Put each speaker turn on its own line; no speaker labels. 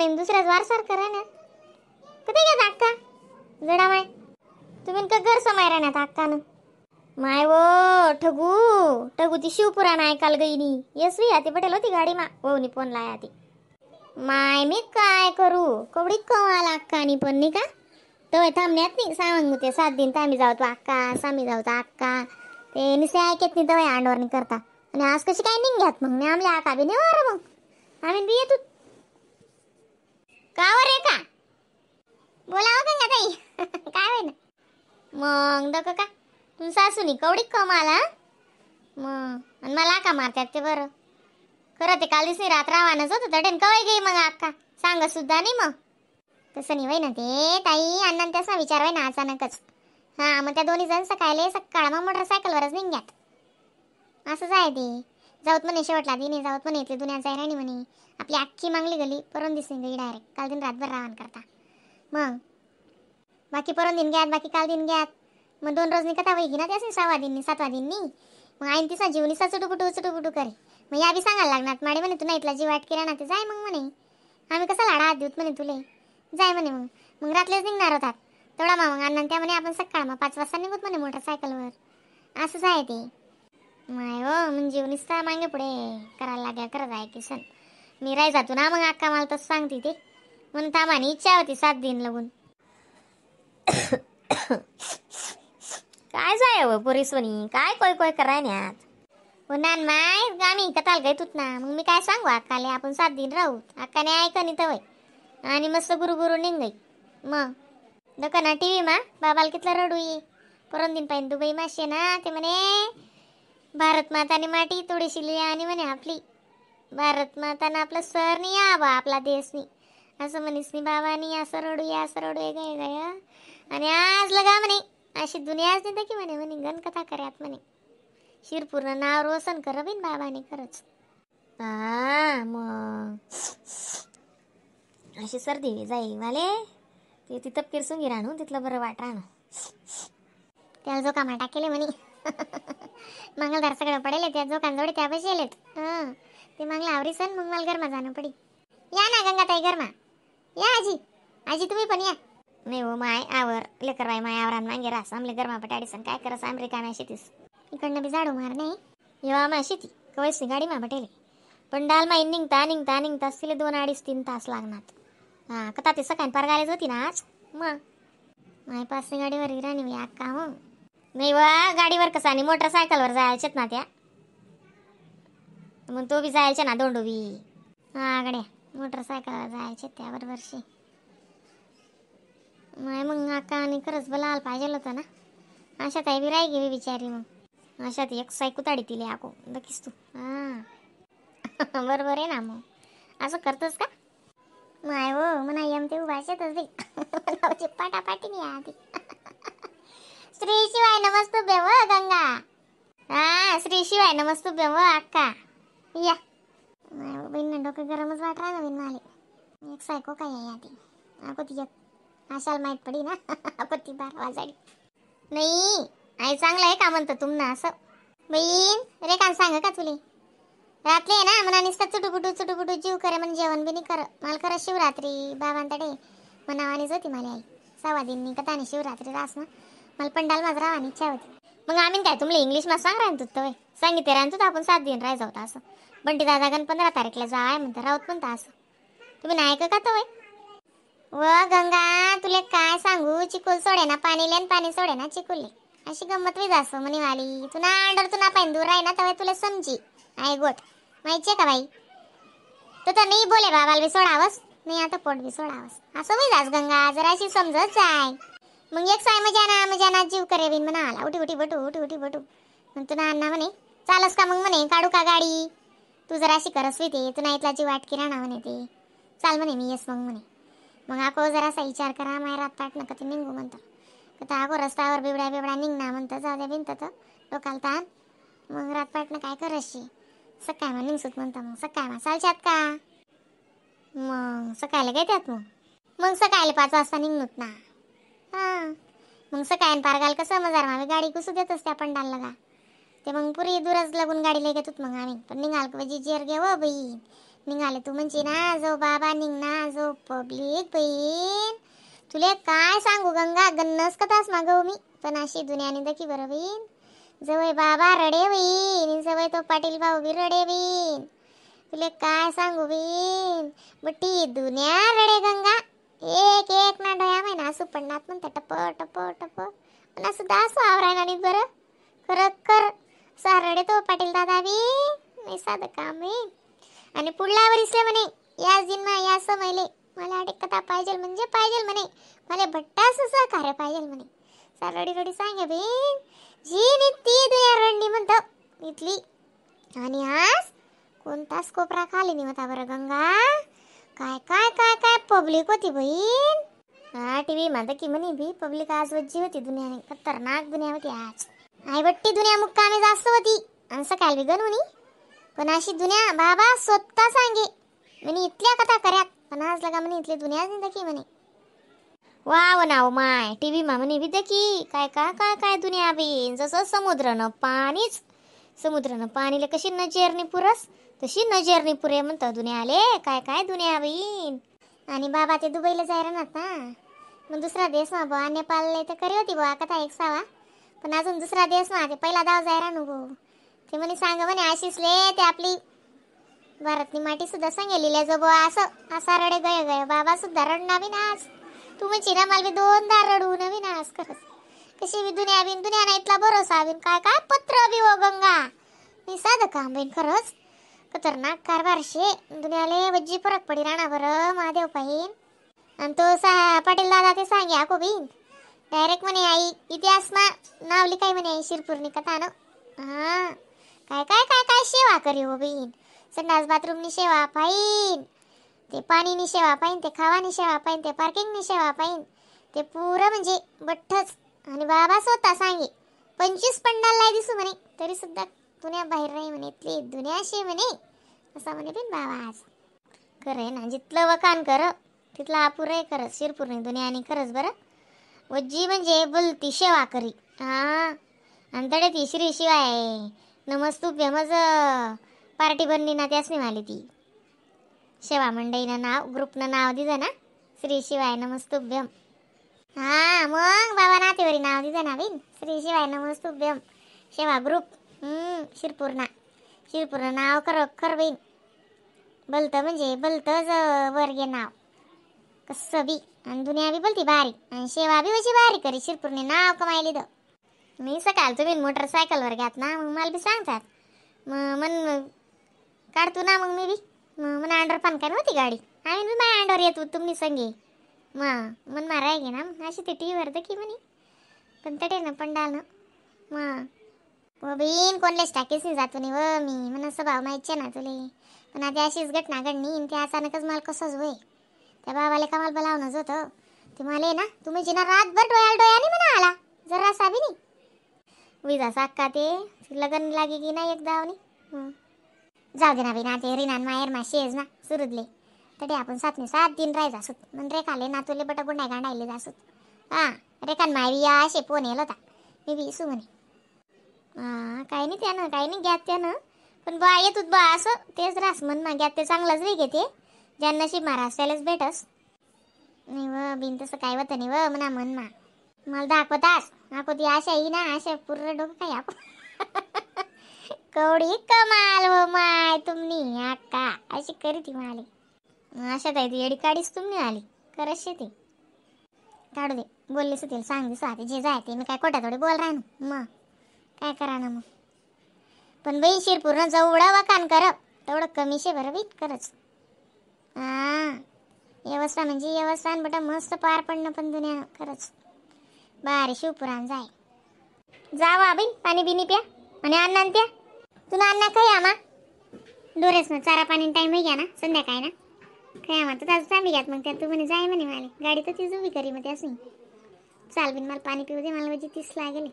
आणि दुसऱ्याच वारसार करा ना कधी घ्या अक्का जडा माय तुम्ही का घर समाय राहण्यात अक्कानं माय वो ठगू ठगू ती शिवपुराण ऐकायला गईनी येसवी आती पटेल होती गाडी मा ओनी फोन लाया ती माय मी काय करू कवडी कमाल अक्कानी पण नाही का तवय थांबण्यात नाही सांगू ते 7 दिन आम्ही जाऊतो अक्का आम्ही जाऊतो अक्का ते निसे ऐकत नाही तवय अंडवरणी करता आणि आज कशी काय निघ्यात मग नाही आमल्या आका बी नाही वार मग आम्ही बी येतो का वर रे का बोलावं गंगा ताई काय होईना मग दक का तुम सासूनी कवडी कमाल हा मग आणि मला का मारतात ते बरं खरं ते काल दिवशी रात्र आव्हानच होतं तडेन कवाय गई मग अक्का सांग सुद्धा नाही मग तसं नाही ना ते ताई अण्णा तसा विचार होय ना अचानकच हा मग त्या दोन्ही जण सकाळी सकाळ मग मोटरसायकलवरच निघ्यात असंच आहे ते जाऊत म्हणे शेवटला दिने जाऊत म्हणे इथली दुनिया जाय राणी म्हणे आपली अख्खी मागली गली परत दिसून गई डायरेक्ट काल दिन रातभर रावण करता मग बाकी परत दिन घ्यात बाकी काल दिन घ्यात मग 2 रोज कथा वैगी ना त्यास 6वा दिन 7वा दिन नी मग आईन तिसा जीव निसा चुटुपुटू चुटुपुटू करे मग या बी सांगायला लागणार माडे म्हणे तू नाही इथला जीव वाटकी राहणार ते जाय मग म्हणे आम्ही कसा लाडा हात देऊत म्हणे तुले जाय म्हणे मग मग रात्रीच निघणार होतात तेवढा मग अण्णा त्या म्हणे आपण सकाळ मग 5 वाजता निघूत म्हणे मोटरसायकलवर असंच आहे ते माय हो मग जीव निसता मागे पुढे करायला लाग्या करत आहे किसन मी राय जातो ना मग अक्का मला तसं सांगते ते म्हणून थांबानी इच्छा होती 7 दिन लगून काय जाय हो पोरी सोनी काय कोय कोय कराय न्यात हो नान माय आम्ही कथाल गयतूत ना मग मी काय सांगू अक्काले आपण 7 दिन राहू अक्काने ऐक नाही तवय आणि मस्त गुरु गुरु निघ गई मग नका ना टी व्ही मा बाबाला कितला रडू ये परम दिन पाहिजे दुबई माशे ना ते म्हणे भारत माताने माटी थोडीशी लिहा आणि म्हणे आपली भारत मातानं आपलं सर नाही आबा आपला देश नाही असं म्हणीस नाही बाबानी असं रडू या असं रडू ये गय गय आणि आज लगा म्हणे अशी दुनियाच नाही की म्हणे म्हणे गणकथा कर्यात म्हणे शिरपूर्ण नाव रोशन कर बिन बाबाने खरंच हा मग अशी सर्दी जाई वाले ते तिथं पिरसून राहणू तिथलं बरं वाट राहणं त्याला जो कामा टाकेले म्हणे मंगलदार सगळं पडेल त्या जोकांजवळ त्या बसेलेत हां ते मागला आवरी सण मग मला गरमा जाणं पडी या ना गंगाताई गरमा या आजी आजी तुम्ही पण या नाही हो माय आवर लेकर बाई my आवरान मागे रास आमले गरमा पटाडी सण काय करस आमरे काय शेतीस इकडनं बी झाडू मार नाही येवा मा शेती कवयस गाडी मा पटेले पण डाल माई निघता निघता निघता तिला 2 अडीच 3 तास लागणार हां कथा ते सकाळी पार गाडीच होती ना आज मग माय पाच गाडीवर राणी मी अक्का हो नाही वा गाडीवर कसं आणि मोटरसायकलवर जायचेत ना त्या मग तो बी जायचे ना दोंडो बी हा गड्या मोटरसायकलवर जायचे त्या बरोबरशी माय मग अक्का आणि खरंच बला आलं पाहिजे होतं ना अशा ताई बी राही गेली बिचारी मग अशा ती एक सायकू ताडी तिले आको नक्कीच तू हां बरोबर आहे ना मग असं करतोस का माय हो म्हणा यम ते उभाषेतच बाई पाटापाटी नाही आधी श्री शिवाय नमस्तुभ्य व गंगा हा श्री शिवाय नमस्तुभ्य व अक्का या बहीण डोकं गरमच वाट ना बिन माले एक सायको काय आहे आधी अको ती एक आशाला माहीत पडी ना अको ती 12 वाजाडी नाही आई चांगलं आहे का म्हणतं तुमना असं बहीण रेखान सांग का तुले रात्री आहे ना म्हणा नुसता चुटुपुटू चुटुपुटू जीव करे म्हणजे जेवण बी नाही कर मला खरं शिवरात्री बाबांतडे मनावानीच होती मला आई 6 दिन कथाने शिवरात्री रास ना मला पंडाल माझं राहानी इच्छा होती मग आम्ही काय तुम्हाला इंग्लिश मा सांग राहतो तवय सांगितले राहतो आपण 7 दिन राहायचं होता असं बंटी दादा गण 15 तारीखला जाय म्हणतं राहत म्हणता असं तुम्ही नाही का तवय व गंगा तुला काय सांगू चिकुल सोडे ना पाणी लेन पाणी सोडे ना चिकुले अशी गंमत वीज असो म्हणे वाली तुला अंडर तुला पाहिजे दूर राही ना तवय तुला समजी आई गोट माहिती आहे का बाई तो तर नाही बोले बाबाला बी सोडावंस नाही आता पोट बी सोडावंस असं होई जास गंगा जराशी समजत जाय मग एक साय मजाना मजाना जीव करे बिन म्हणा आला उठी उठी बटू उठी उठी बटू मग तुला अण्णा म्हणे चालस का मग म्हणे काढू का गाडी तू जराशी करस ते तुला इथला जीव वाटकी राहणार म्हणे ते चाल म्हणे मी येस मग म्हणे मग आको जरासा विचार करा माय रात पाठ नका ते निघू म्हणतं तर आगो रस्त्यावर बिबड्या बिबड्या निघना म्हणतं जाऊ द्या भिंत तर डोकाला ताण मग रात पाटणं काय करशी सकाळ मग निघसूत म्हणतं मग सकाळ मग चालशात का मग सकाळला काय त्यात मग मग सकाळी 5 वाजता निघणूत ना हां मग सकाळी पारगाल कसं मजार मामी गाडी घुसू देतच त्या पंडाल लगा ते मग पुरी दूरच लागून गाडी लय घेतोत मग आम्ही पण निघाल का जी जेर घे व बाई निघाले तू म्हणजे ना जो बाबा निघना जो पब्लिक बहीण तुले काय सांगू गंगा गन्नस कथाच मागव मी पण अशी दुनियाने दखी बरं बहीण जवळ बाबा रडे बहीण जवळ तो पाटील भाऊ बी रडे बहीण तुले काय सांगू बहीण बट्टी दुनिया रडे गंगा एक एक ना डोया महिना असू पडणार म्हणता टप टप टप पण असं दासू आवरायला नाही बरं खरं खर सा रडे तो पाटील दादा बी नाही साधं काम आहे. आणि पुढला वरिसले म्हणे याच दिनमा या समयले मला अडे कथा पाहिजे म्हणजे पाहिजे म्हणे मला भट्टास सहकार्य पाहिजे म्हणे सा रडी रडी सांगे बहीण जी नी ती दुनिया रडणी म्हणतो इथली. आणि आज कोणताच कोपरा खाली नाही होता बरं गंगा काय काय काय काय पब्लिक होती बहीण. हा टी व्ही माझं की म्हणे बी पब्लिक आज वज्जी होती दुनियाने खतरनाक दुनिया होती आज. आई बट्टी दुनिया मुक्कामी जास्त होती आणि सकाळी बी गणूनी पण अशी दुनिया बाबा स्वतः सांगे म्हणे इथल्या कथा कर्यात पण आज लगा म्हणे इथली दुनियाच नाही दखी म्हणे. वाव नाव my T V मा म्हणे बी दखी काय काय काय काय दुनिया बी जसं समुद्रनं पाणीच समुद्रनं पाणीला कशी नजेरनी पुरस तशी नजेरनी पुरे म्हणतं दुनियाले काय काय दुनिया बहीण. आणि बाबा ते दुबईला जायला ना आता मग दुसरा देश मा बुवा नेपाळला तर करी होती बुवा कथा एक सावा पण अजून दुसरा देश मा ते पहिला दाव जायरा नको ते म्हणे सांग म्हणे आशिषले ते आपली भारतनी माटी सुद्धा सांगेली जो बुवा असं असा रडे गय गय बाबा सुद्धा रडना बी नाच तू म्हणजे ना मला बी दोनदा रडू नवी नाच खरंच कशी बी दुनिया बिन दुनिया ना इथला भरोसा बिन काय काय पत्र बी हो गंगा मी साधं काम बिन खरंच खतरनाक कारभार शे दुनियाले वज्जी फरक पडी राहणार बरं महादेव पाहिन. आणि तो सा पाटील दादा ते सांगे आको बिन डायरेक्ट म्हणे आई इतिहास मा नाव लिखाय म्हणे आई शिरपूरनी कथा ना हा काय काय काय काय सेवा करी हो बिन संडास बाथरूमनी सेवा पाहिन ते पाणीनी सेवा पाहिन ते खावानी सेवा पाहिन ते पार्किंगनी सेवा पाहिन ते पुरं म्हणजे बठ्ठच. आणि बाबा स्वतः सांगे 25 पंडालला दिसू म्हणे तरी सुद्धा दुनिया बाहेर नाही म्हणे इथली दुनिया शे म्हणे असा म्हणे बिन बाबा आज. खरं आहे ना जिथलं वखान कर तिथलं अपुरं आहे खरंच शिरपूर नाही दुनिया आणि खरंच बरं वज्जी म्हणजे बोलती सेवा करी हा. आणि तडे ती श्री शिवाय नमस्तुभ्यमज पार्टी बनली ना त्याच नाही आली ती सेवा मंडईनं नाव ग्रुपनं नाव दिलं ना श्री शिवाय नमस्तुभ्यम. हा मग बाबा नातेवरी नाव दिलं ना बिन श्री शिवाय नमस्तुभ्यम सेवा ग्रुप शिरपूरना शिरपूरनं नाव खरं खरं बहीण बोलतं म्हणजे बोलतंच वर गे नाव कसं बी आणि दुनिया बी बोलती बारीक आणि सेवा बी अशी बारीक करी शिरपूरने नाव कमायली तर. मी सकाळ तुम्ही मोटरसायकलवर घ्यात ना मग मला बी सांगतात मग मन काढतो ना मग मी बी मग मन अंडर पान काय नव्हती गाडी आम्ही बी माझ्या अंडर येतो तुम्ही संगे मग मन माराय गे ना अशी ते टी व्हीवर की म्हणे पण तटे ना पंडाल ना मग व बहीण कोणलेच टाकीच नाही जातो नाही व मी मन स्वभाव माहिती ना तुले पण आता अशीच घटना घडणी ते अचानकच मला कसंच होय त्या बाबाला का मला बोलावणंच होतं ते मला ना तुम्ही जिना रातभर डोळ्याला डोळ्याने म्हणा आला जरा असा बी नाही विजा साक्का ते लग्न लागे की नाही एकदा आवनी जाऊ दे ना बी ना ते रिनान माहेर मा शेज ना सुरुदले तरी आपण 7 ने 7 दिन राहायचा असत मन रेखाले ना तुले बटा गुंडाय गांडायले जासत हां रेखान मावी या असे फोन येल होता मी बी इसू म्हणे हां काही नाही त्यानं काही नाही घ्यात त्यानं पण बा येत बा असं तेच रास मन मा घ्यात ते चांगलंच वे घेते ज्यांना नशीब मारास त्यालाच भेटस नाही व बिन तसं काय होतं नाही व म्हणा मन मा मला दाखवतास आको ती आशा येई ना आशा पूर्ण डोकं काय आपण कवडी कमाल व माय तुमनी अक्का अशी करी ती माले अशा ताई ती येडी काढीच तुमनी आली खरंच ती काढू दे बोललीस तिला सांग दिसू आता जे जाय ते मी काय खोट्या थोडी बोल राहणं मग काय करा ना मग. पण बाई शिरपूर्ण जेवढं वखान कर तेवढं कमी शे बरं बाई खरंच हां व्यवस्था म्हणजे व्यवस्था बटा मस्त पार पडणं पण दुनिया खरंच बारे शिवपुराण जाय जावा बाई पाणी बिनी प्या आणि अण्णा प्या तुला अण्णा खाई आमा डोरेस ना चारा पाणी टाईम घ्या ना संध्याकाळी ना खाई आमा तर तास थांबी घ्यात मग त्यात तू म्हणे जाय म्हणे मला गाडी तर तीच उभी करी मग त्याच नाही चाल बिन मला पाणी पिऊ दे मला म्हणजे 30 लागेल.